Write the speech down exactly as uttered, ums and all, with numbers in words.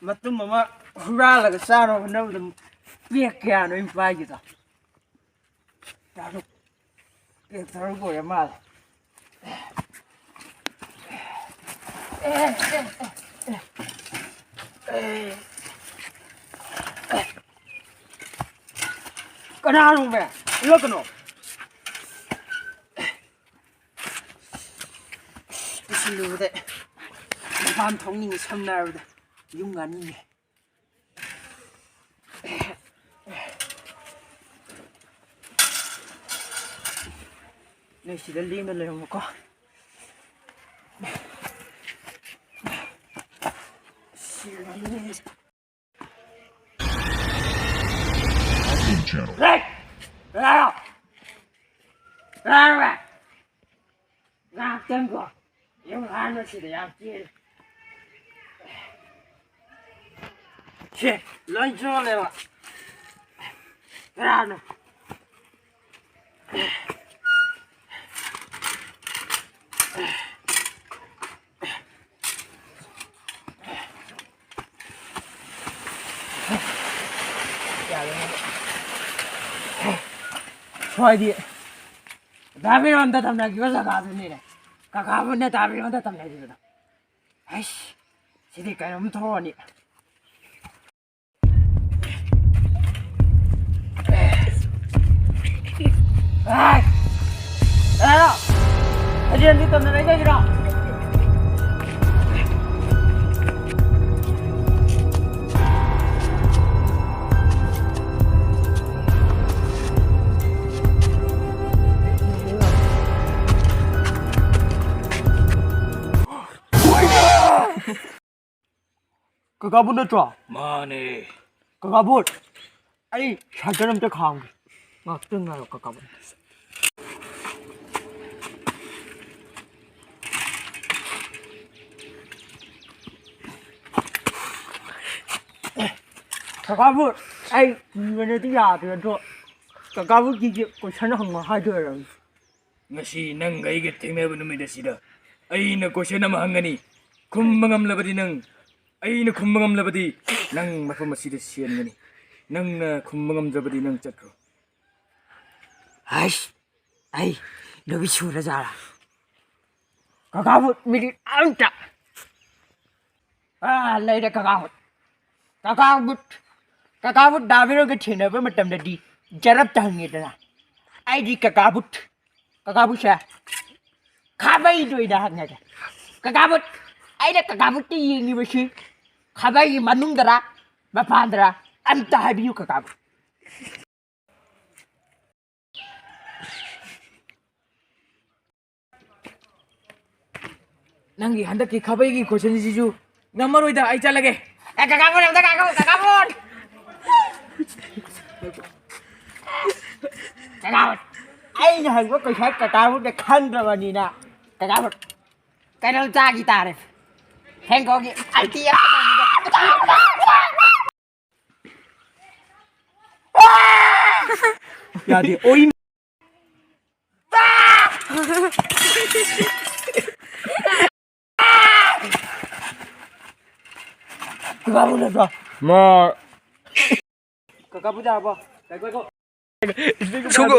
ꯃꯇꯨꯝ ꯑꯃ ꯍꯨꯔꯥꯜꯂꯒ ꯆꯥꯅꯕ ꯍꯣꯠꯅꯕꯗ ꯄꯦꯛ ꯀꯌꯥꯅꯣ ꯑꯩꯅ ꯄꯥꯏꯒꯦꯗꯣ? ꯇꯔꯨꯛ꯫ ꯄꯦꯛ ꯇꯔꯨꯛ ꯑꯣꯏꯔ ꯃꯥꯜꯂꯦ꯫ ꯀꯅꯥꯅꯣꯃꯦ? ꯎꯠꯂꯛꯀꯅꯣ꯫ ꯄꯨꯁꯤꯜꯂꯨꯕꯗ ꯃꯄꯥꯟ ꯊꯣꯛꯅꯤꯡꯉꯤ, ꯁꯝꯅ ꯍꯥꯏꯔꯕꯗ ꯌꯨꯝ ꯉꯥꯅꯤꯡꯉꯤ꯫ ꯅꯣꯏ ꯁꯤꯗ ꯂꯦꯡꯗ ꯂꯩꯔꯝꯃꯨꯀꯣ꯫ ꯉꯥꯏꯍꯥꯛꯇꯪꯀꯣ꯫ ꯌꯨꯝ ꯑꯍꯥꯟꯕꯁꯤꯗ ꯌꯥꯝ ꯆꯦꯜꯂꯤ꯫ ꯁꯦ, ꯂꯣꯏ ꯆꯣꯜꯂꯦꯕ꯫ ꯀꯅꯥꯅꯣ? ꯁ꯭ꯋꯥꯏꯗꯤ ꯗꯥ ꯕꯤꯔꯣꯟꯗ ꯇꯝꯅꯈꯤꯕ ꯖꯒꯥꯗꯨꯅꯤꯅꯦ꯫ ꯀꯀꯥꯕꯨꯅꯦ ꯗꯥ ꯕꯤꯔꯣꯟꯗ ꯇꯝꯅꯈꯤꯕꯗꯣ꯫ ꯑꯩꯁ, ꯁꯤꯗꯤ ꯀꯩꯅꯣꯝ ꯊꯣꯛꯑꯅꯤ꯫ ꯑꯦ! ꯑꯦ! ꯀꯅꯥꯅꯣ? ꯁꯖꯦꯟꯗꯤ ꯇꯝꯅ ꯂꯩꯖꯒꯤꯔꯣ? ꯀꯀꯥꯕꯨ ꯅꯠꯇ꯭ꯔꯣ? ꯃꯥꯅꯦ꯫ ꯀꯀꯥꯕꯨ, ꯑꯩ ꯁꯥꯏꯀꯜ ꯑꯝꯇ ꯈꯥꯝꯒꯦ꯫ ꯉꯥꯛꯇꯪ ꯉꯥꯏꯌꯣ, ꯀꯀꯥꯕꯨ꯫ ꯀꯀꯥꯕꯨ, ꯑꯩ ꯀꯤꯕꯅꯗꯤ ꯌꯥꯗ꯭ꯔꯦ, ꯑꯗꯣ ꯀꯀꯥꯕꯨ ꯀꯤꯒꯦ ꯀꯣꯏꯁꯟ ꯍꯪꯉꯣ ꯍꯥꯏꯗꯣꯏꯔꯝꯅꯤ꯫ ꯉꯁꯤ ꯅꯪ ꯑꯩꯒ ꯊꯦꯡꯅꯕ ꯅꯨꯃꯤꯠ ꯑꯁꯤꯗ ꯑꯩꯅ question ꯑꯃ ꯍꯪꯒꯅꯤ꯫ ꯈꯨꯝꯕ ꯉꯝꯂꯕꯗꯤ ꯅꯪ, ꯑꯩꯅ ꯈꯨꯝꯕ ꯉꯝꯂꯕꯗꯤ ꯅꯪ ꯃꯐꯝ ꯑꯁꯤꯗ ꯁꯦꯟꯒꯅꯤ꯫ ꯅꯪꯅ ꯈꯨꯝꯕ ꯉꯝꯗ꯭ꯔꯕꯗꯤ ꯅꯪ ꯆꯠꯈ꯭ꯔꯣ꯫ ꯍꯩꯁ, ꯑꯩ ꯅꯨꯃꯤꯠ ꯁꯨꯔꯖꯥꯠꯂꯥ? ꯀꯀꯥꯕꯨ ꯃꯤꯅꯤꯠ ꯑꯝꯇ꯫ ꯑꯥ, ꯂꯩꯔꯦ ꯀꯀꯥꯕꯨ꯫ ꯀꯀꯥꯕꯨ, ꯀꯀꯥꯕꯨ ꯗꯥꯕꯤꯔꯒ ꯊꯦꯡꯅꯕ ꯃꯇꯝꯗꯗꯤ ꯖꯔꯞꯇ ꯍꯪꯉꯦꯗꯅ꯫ ꯑꯩꯗꯤ ꯀꯀꯥꯕꯨ, ꯀꯀꯥꯕꯨꯁꯦ ꯈꯥꯕꯩꯗ ꯑꯣꯏꯅ ꯍꯪꯉꯒꯦ꯫ ꯀꯀꯥꯕꯨ, ꯑꯩꯅ ꯀꯀꯥꯕꯨꯇ ꯌꯦꯡꯉꯤꯕꯁꯤ ꯈꯥꯕꯩꯒꯤ ꯃꯅꯨꯡꯗꯔ ꯃꯄꯥꯟꯗꯔ? ꯑꯝꯇ ꯍꯥꯏꯕꯤꯌꯨ ꯀꯀꯥꯕꯨ꯫ ꯅꯪꯒꯤ ꯍꯟꯗꯛꯀꯤ ꯈꯥꯕꯩꯒꯤ questionꯁꯤꯁꯨ ꯉꯝꯃꯔꯣꯏꯗ, ꯑꯩ ꯆꯠꯂꯒꯦ꯫ ꯑꯦ, ꯀꯀꯥꯕꯨ, ꯑꯝꯇ ꯉꯥꯏꯈꯣ, ꯀꯀꯥꯕꯨ! ꯀꯀꯥꯕꯨ! ꯑꯩꯅ ꯍꯪꯕ question ꯀꯀꯥꯕꯨꯅ ꯈꯪꯗ꯭ꯔꯕꯅꯤꯅ, ꯀꯀꯥꯕꯨ, ꯀꯩꯅꯣꯝ ꯆꯥꯈꯤ ꯇꯥꯔꯦ꯫ ꯍꯦꯡꯀꯣꯛꯒꯤ ꯑꯥꯏꯇꯤ ꯑꯃ ꯇꯧꯈꯤꯒꯦ꯫ ꯌꯥꯗꯦ, ꯑꯣꯏ꯫ ꯀꯀꯥꯕꯨ ꯅꯠꯇ꯭ꯔꯣ? ꯃꯥ ꯀꯀꯥꯕꯨ ꯌꯥꯔꯕꯣ? ꯉꯥꯏꯈꯣ, ꯉꯥꯏꯈꯣ꯫ ꯁꯨꯒꯨ꯫